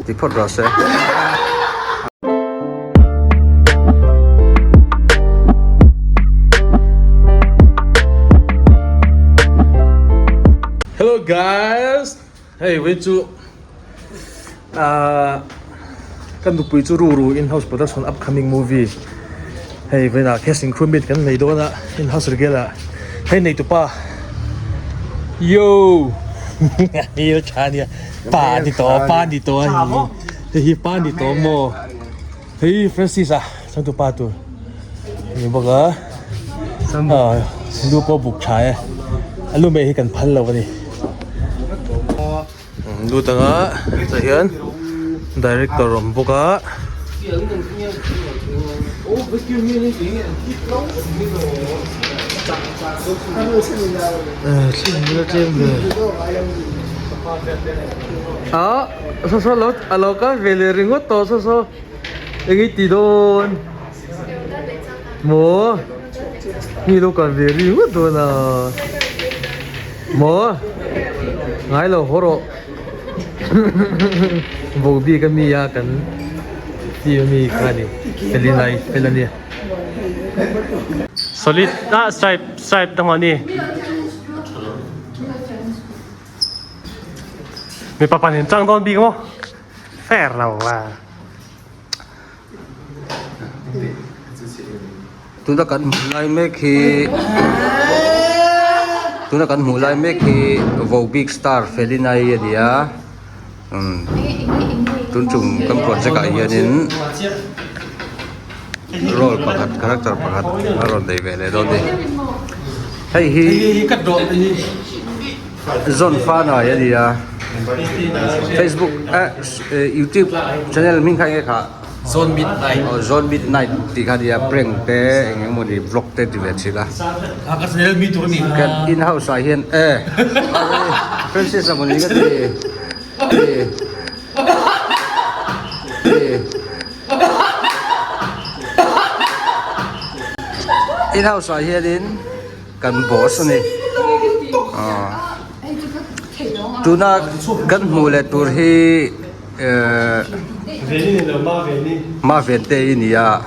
Ti phawt rawh se. Hello guys, hei wei chu ah kan nupui chu ru ru in house production upcoming movie hei vawiinah casting crew meet kan nei dawn a in house regel ah hei nei tupa yo hmel tha ania pa ni tawh pa ni tawh a ni hei hi pa ni tawh maw hei Francis a changtupa tur ni bawk a ah lu pawh buk tha e a lu meh hi kan phal lo a ni. Lut anga tah hian director a awm bawk a. Ah saw saw a lo kal ve leh ringawt tawh saw saw eng i ti dawn maw mi lo kal ve ringawt dawn a. Maw? Ngai lo haw rawh. Vo bik a mi a kan team a mi kha a ni. Felina i fel a nia. Solid ah stripe stripe dang a ni. Mipa pahnih an chang dawn bik maw? Fair lo a. Tuna kan hmuh lai mek hi tuna kan hmuh lai mek hi Vobik star Felinai a ni a umm tun tum kan project ah hianin role pakhat character pakhat a rawn nei ve leh dawn a ni hei hi Zawn Fanai a ni a Facebook eh YouTube channel hming kha enge kha Zone Midnight aw Zone Midnight tih kha a ni a prank te eng eng emawni vlog te ti ve thin a a ka channel mi tur a ni kan in house ah hian eh Francis a mawni ka ti ti ti in house ah hianin Kan boss a ni. Tuna kan hmuh leh tur hi ehh Maven te i ni a.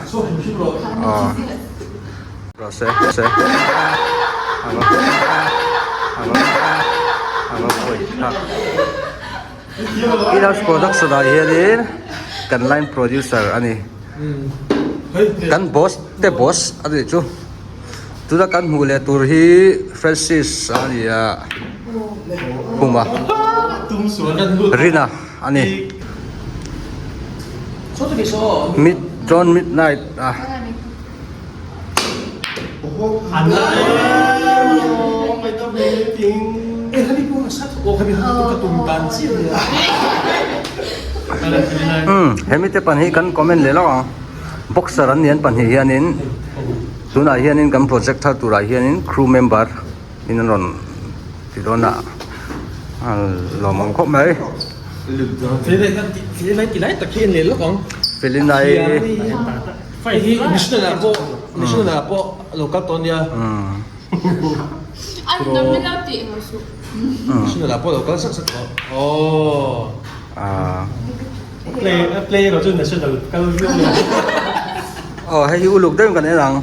In-house production ah hianin kan line producer a ni. Kan boss te boss a nih chu. Tuna kan hmuh leh tur hi Francis a ni a Puma Rina a ni Mid John Midnight a. Umm hemi te pahnih kan comment leh lawk ang boxer an ni an pahnih hianin. Tunah hianin kan project thar turah hianin crew member in an rawn ti dawn a lawm ang khawp mai. Felinai Aw hei hi uluk deuhin kan en ang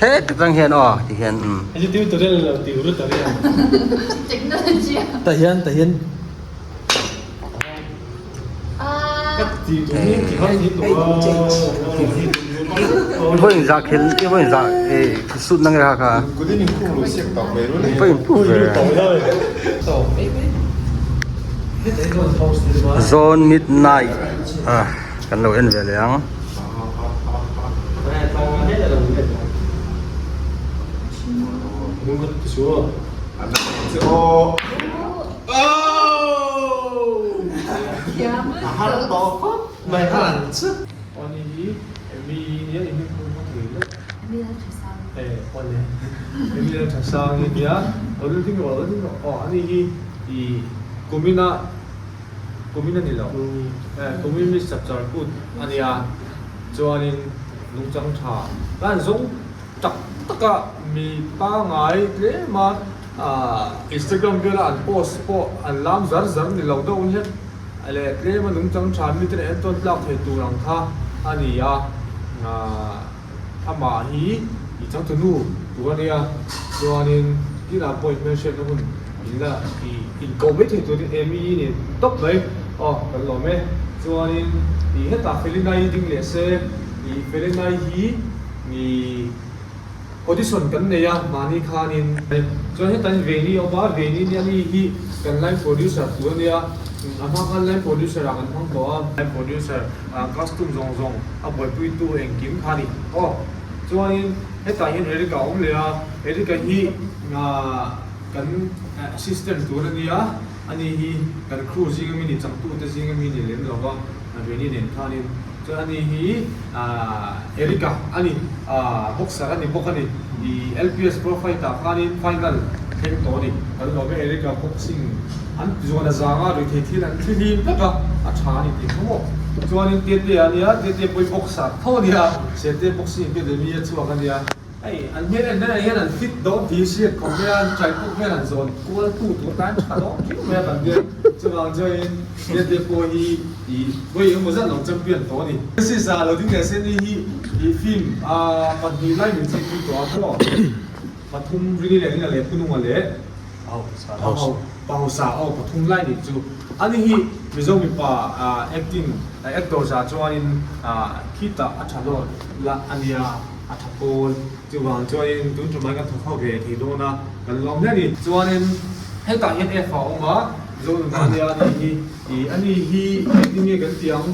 he tang hian aw ti hian tah hian tah hian vawiin zah khel vawiin zah suit na nge kha kha vawiin pu ve Zone midnight ah kan lo en ve leh ang. taka mi pangai tlem a Instagram vela an post pawh an lam zar zar ni lo deuh hlek leh tlem a nungchang tha mite leh entawn tlak thei tur ang kha a ni a. Amah hi i changtunu tur a nia, chuanin tinah pawh in hmelhriatna hun in la i inkoh mai thei turin Amy i ni tawp mai aw kan lawm e. Chuanin i hetah Felina-i ding leh se, i Felina-i hi i audition kan nei a mahni khanin. Chuan hetah hian Veni a awm a, Veni nia ni hi kan line producer tur a nia, a hma khan line producer ah kan hmang tawh a. Line producer. Costume zawng zawng a buaipuitu engkim kha a ni. Aw, chuanin hetah hian Eric a awm leh a, Eric-a hi kan assistant tur a nia, ani hi kan crew zinga mi ni, changtute zinga mi ni lem lo va, Veni nen khanin. Chuan ani hi Eric-a a ni, boxer a ni bawk a ni, i LPS Pro Fight-ah khanin final thleng tawh a ni. Kan lawm e Eric-a boxing an zuan a zang a, ruithei thil an thli hlim vek a, a tha a ni tih kha maw. Chuanin Tete a nia, Tete pawh hi boxer tho a nia, Sete boxing academy a chhuak a nia. Hei an hmel en danah hian an fit dawn tih hi hriat khawp mai a, an trai puk vel an zawn kual tu tur atan tha dawn viau mai a kan biak. Chuvang chuanin Tete pawh hi ih vawi emaw zat lo champion tawh a ni. Sisa lo ding leh Seni hi ih film pahnih lai min chei pui tawh a maw? Pathum Rini leh Rina leh Pununga leh. Pahausa aw pathum lai nih chu. Ani hi Mizo mipa acting actor za chuanin khitah a tha lawt la a nia, a tha pawl. Chuvang chuanin tun tumah kan thawk ho ve thei dawn a, kan lawm hle a ni. Chuanin hetah hian F a awm a, Mizo nuna a nia ani hi. Ih ani hi engtin nge kan tih ang?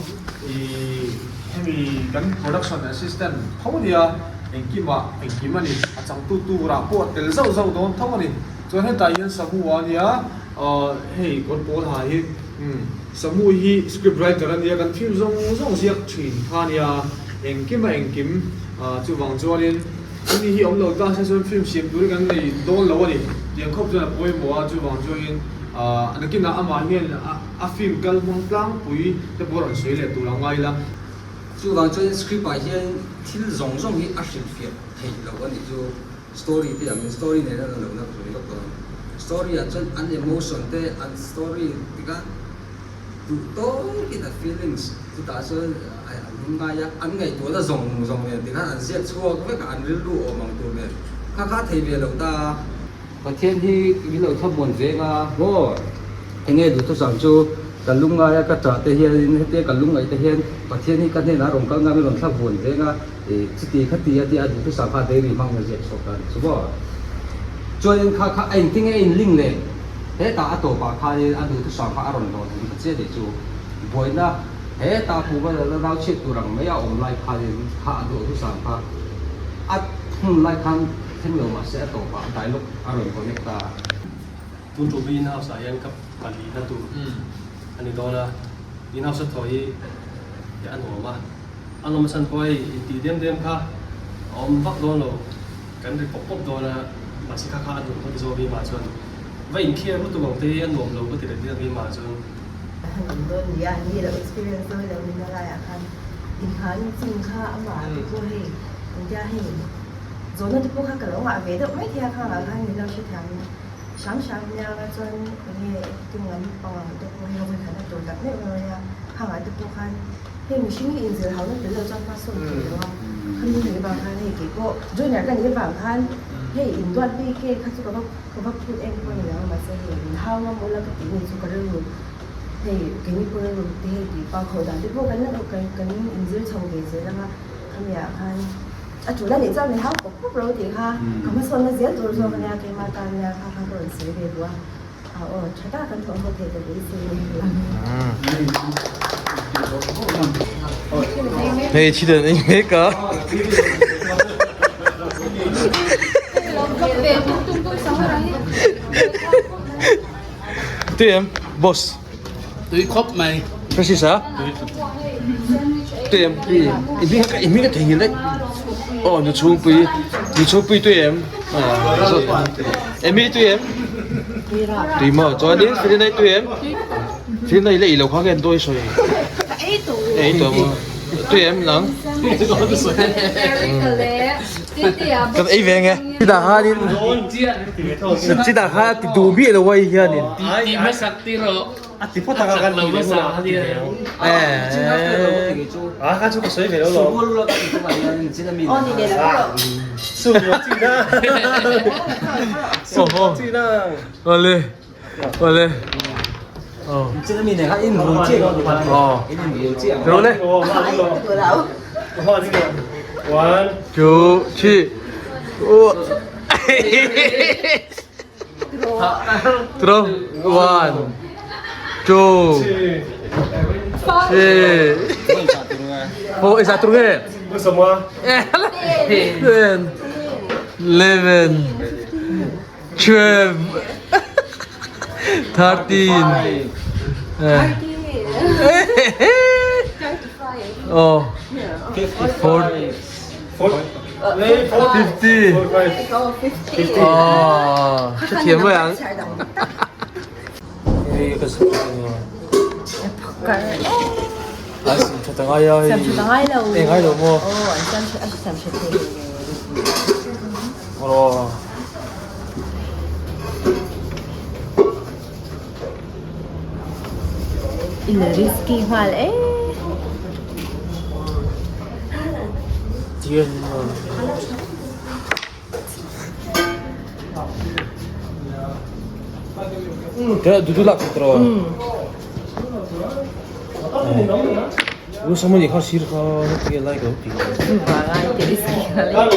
Ih hemi kan production assistant tho a nia, engkimah engkim a ni. A changtu turah pawh a tel zauh zauh dawn tho a ni. Chuan hetah hian Samu a nia, aw hei kawr pawl ha hi umm Samu hi script writer a nia, kan film zawng zawng ziak thin kha a nia, engkim a engkim ah chuvang chuanin ani hi awm lo ta se chuan film siam tur hi kan nei dawn lo a ni tiang khawp chuan a pawimawh a, chuvang chuanin ah nakinah amah hian a film kal hmang tlangpui te pawh a rawn sawi leh tur a ngai la. Chuvang chuanin script ah hian thil zawng zawng hi a hrilhfiah theih loh a nih chu. Story te angin story nen a lo na pui lawk dawn. Story ah chuan an emotion te an story tikha duh tawkin a feelings chutah chuan an hmang ngai a, an ngaihtuahna zawng zawng nen tikhan an ziak chhuak vek a, an rilru awm ang tur nen kha kha a thei ve lo ta. Pathian hi min lo thlamuan veng a maw? Enge duhthusam chu ka lungngai a ka ṭah te hianin hetia ka lungngaih te hian Pathian hi ka hnenah a rawn kal ngam i rawn thlamuan veng a. I chuti kha ti a tia a duhthusam kha dairy hmang in a ziak chhuak ta a ni chu maw. Chuanin kha kha a engtin nge a inling le? Hetah a tawpah khanin a duhthusam kha a rawn hlawhtling ta chiah nih chu. Buaina hetah a pum a la nau chhiat tur ang mai a awm lai khanin kha a duhthusam kha a hmun lai khan thleng lo mahse a tawpah dialogue a rawn connect ta. Tun tum hi in-house ah hian ka palina tur a ni dawn a, in-house a thaw hi a nuam a. A lawm chhan pawh hei intih dem dem kha a awm vak dawn lo, kan ri pawp pawp dawn a, mahse kha kha a nuam ka ti zawk keimah chuan va inkhiar lutuk ang te hi a nuam lo ka ti leh keimah chuan. A nuam dawn nia, ni lo experience dawn lo nuna laiah khan inhal chin kha amah te pawh hei engtia hei zawhna te pawh kha ka lo ngah ve deuh mai thei a khangah khan min lo hrethiam hram hram nia nga chuan enge acting lampang te pawh hei vawi khatna tur tak meuh meuh a nia khangah te pawh khan Hei mihring hi inzir hau na tel lo chuan hma sawn thei lo a, khami nih vang khan hei kei pawh junior ka nih vang khan hei induat bik e kha chu ka va ka va phut em pawh a ni lo a mahse hei min hau ngam ula ka tih ni chu ka rilru hei keini pawh rilru te hei tih pa khawh dan te pawh kan la kan kan inzir chho ve zel ang a khami ah khan a tul a nih chuan min hau pawp pawp ro tih kha ka hmasawn na zel tur zawk a nia keimah tan nia kha kha ka rawn sawi ve duh a. Hei thi dan ei mek a. Tui em boss. Tui khawp mai. Francis a. Tui em tui. I hming i hming ka theihnghilh daih. Aw nu chhungpui nu chhungpui tui em. Emi tui em? Tui maw? Chuanin Filinai tui em? Filinai la ei lo kha nge an dawi sawi? Ei tawh maw? Tui em nang? Kan ei ve nge. Chitah khanin chitah khan a ti duh miah lo a hianin. Ti hmasak ti rawh. A ti phawt anga kan ti leh hunah a ti ve ang. A kha chu ka sawi ve lo lo. Awle awle Awle One, two, three. Three, one, two, three, four. Is that true? 为什么？ Ten, 11, 12, 13. Oh, 40, 50. Oh, 这甜不呀？ Risky nghal e. Risky nghal e.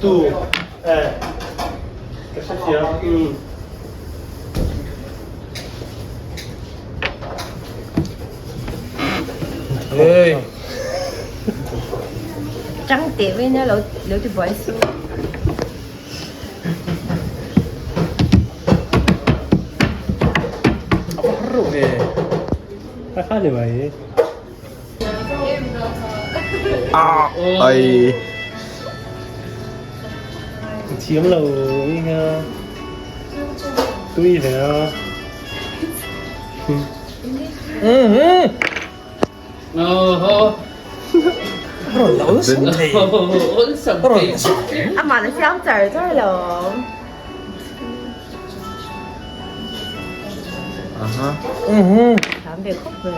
Two, eh, Hey. Trắng tiệm với nó lộ lộ cho bỏ xuống. Ai. Chiếm lầu nha. Tuy thế à. Ờ À mà nó xem trời thôi là. Thảm về khúc về.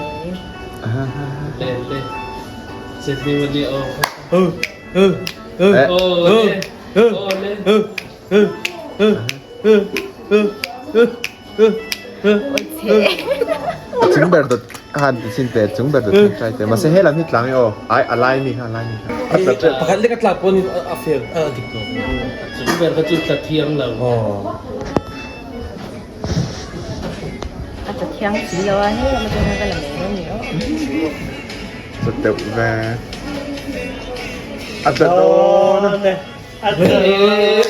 Lên lên. Xin đi một điều. Ừ, ừ, ừ, ừ, ừ, ừ, ừ, ừ, ừ, ừ, ừ, ừ, ừ. Chung ber dot han ti chin te chung ber dot trai te ma se helam hi tlang o ai alai mi alai mi Pakhat lek a tlak pawn a fair a dik lo. Chung ber kha chu tla thiang lo. A tla thiang si lo a hei lama chuan ka la mai dawn ni aw. Chut deuh ve. A tla dawn a. A tla dawn.